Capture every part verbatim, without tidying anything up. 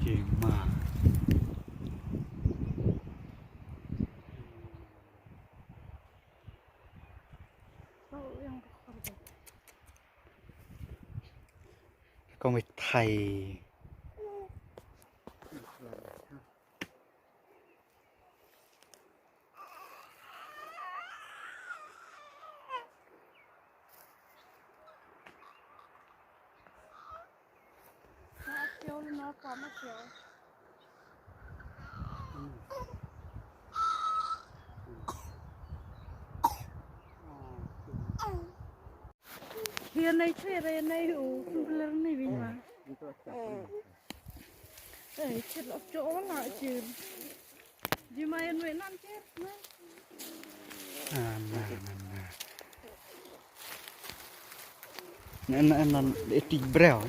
Jingma. Kong wei thai. Hian nei chwe re nei u kumpeler nei bing ma. Eh, chit lok cho la chir. Ji ma yan we nan chir na. Ah, na, na, na. Na, na, na, etik breu.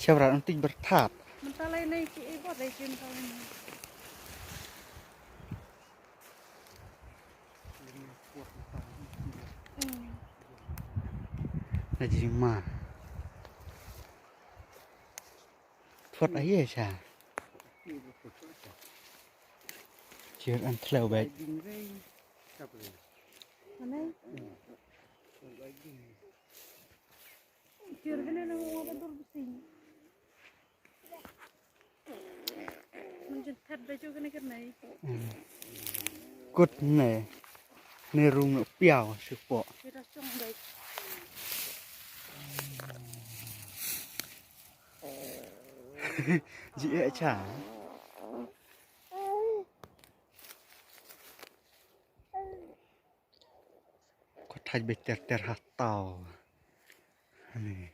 Siap rat antik berthat. Mentalai nei ki ibat dai ki mentalai nei. Hmm. Na jingma. Thot aye cha. Chier an thleu bai. Anai. Chier hene na ngwa ba dur bisi. Mun jin that ba ju kene kene. Kut ne. Ne rung no piao shu po. Kira chong bai. Ji e cha. Ko thaj be ter ter ha tau. Ani.